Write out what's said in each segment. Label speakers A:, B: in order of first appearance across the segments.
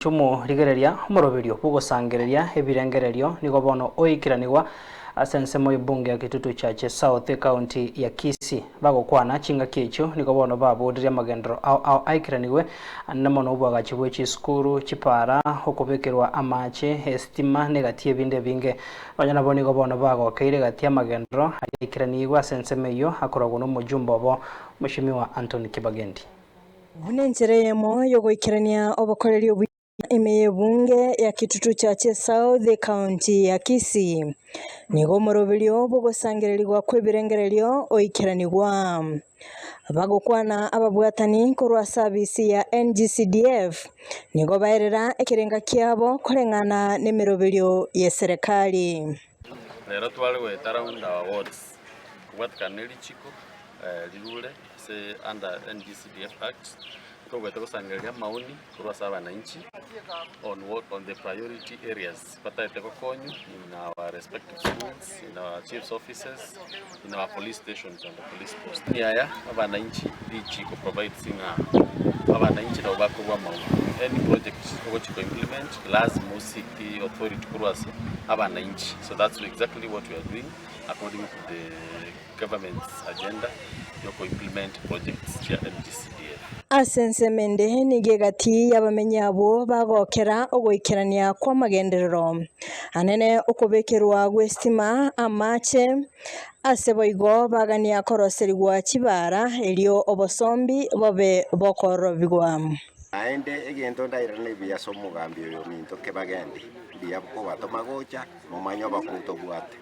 A: Chimo rigereria omoroberio bw'ogosangereria ebirengererio nigo bono oikeranigwa ase ensemo y'ebunge ya Kitutu Chache South ekaunti ya Kisii. Bagokwana chingaki echio nigo bono baboririe amagenderero ao ao aikeranigwe ande mono obwagachi bwe chisukuru, chipara, okobekerwa amache, esitima na egati y'ebinde ebinge. Nonya nabo nigo bono bagokeire egati y'amagenderero aria aikeranigwe ase ensemo eyio akoragwa nomojumbe obo Mweshimiwa Anthony Kibagendi.
B: Buna enchera eyemo y'ogoikerania obokoreri obuya ime y'ebunge ya Kitutu Chache South ekaunti ya Kisii, nigo omoroberio bw'ogosangererigwa kw'ebirengererio oikeranigwa. Bagokwana ababwatani korwa ase abisi ya NGCDF nigo baerera ekerenga kiabo koreng'ana nemeroberio y'eserekari.
C: Rero tware goeta round our wards kobwatekana ne richiko rirure ase under NGCDF Act, togwete gosangereria amaoni korwa ase abananchi on what on the priority areas bataete gokonywa in our respective schools, in our chiefs offices, in our police stations and the police post. Aya abananchi richiko provides ng'a abananchi nabo bakorwa amaoni. Any project ogochi ko implement lazima o seek authority korwa ase abananchi. So that's exactly what we are doing according to the government's agenda yoko implement projects chia NGCDF.
B: Ase ensemo ende nigo egati y'abamenyi abwo bagokera ogoikerania kw'amagenderero anene okobekerwa gw'esitima, amache, ase boigo bagania koroserigwa chibara erio obosombi bobe bokorobigwa.
D: Naende egento ndairane buya ase omogambi oyo ominto kebagende, mbuya kobatoma gocha, momanye obokungu tobwate.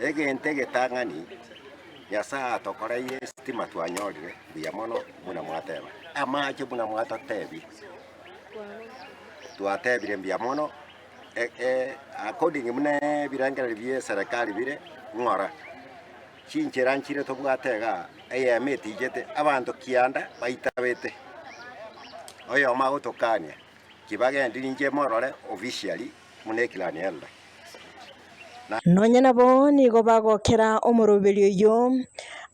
D: Egento egetang'ani, Nyasae atokoreire esitima twanyorire, mbuya mono buna mwateba. Amache buna mwatotebia, twatebire mbuya mono, according buna ebirengererio bia eserekari bire, ng'ora, chinchera nchire tobwate igaa, eyemo etichete, abanto kianda baitabete, oyomo agotokania, kibagendi ninche morore officially buna eclan elder.
B: Nonya nabo nigo bagokera omoroberio oyio,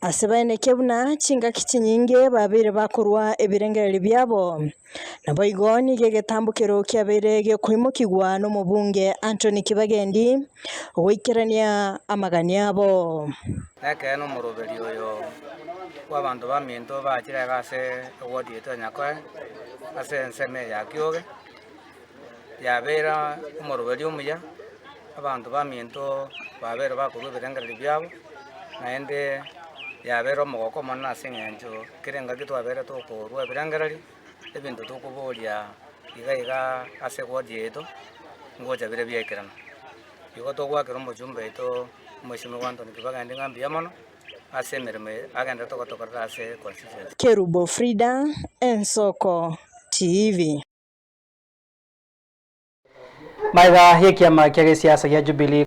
B: ase baenekia buna chingaki chinyinge babeire bakorua ebirengererio biabo. Naboigo nigo egetambokero kiabeire gekoimokigwa nomobunge Anthony Kibagendi goikerania amagani abo.
E: Nekeene omoroberio oyo bw'abanto baminto bachire iga ase eward yaito ya Nyakoe, ase ensemo eye ya Kioge. Yabeire omoroberio omuya, abanto baminto babeire bakorua ebirengererio biabo, naende yabeire omogoko omonene ase eng'encho kera engaki twabeire tokorua ebirengererio, ebinto tokoboria iga iga ase eward yaito, ngocha bire biaikerana. Igo togoakera omochumba oito omwesimigwa Anthony Kibagendi ng'a mbuya mono, ase emeremo eye agenderete gotokorera ase econstituency.
B: Kerubo Frida, Ensoko TV.
A: Magega y'ekiama kia gesiasa gia Jubilee.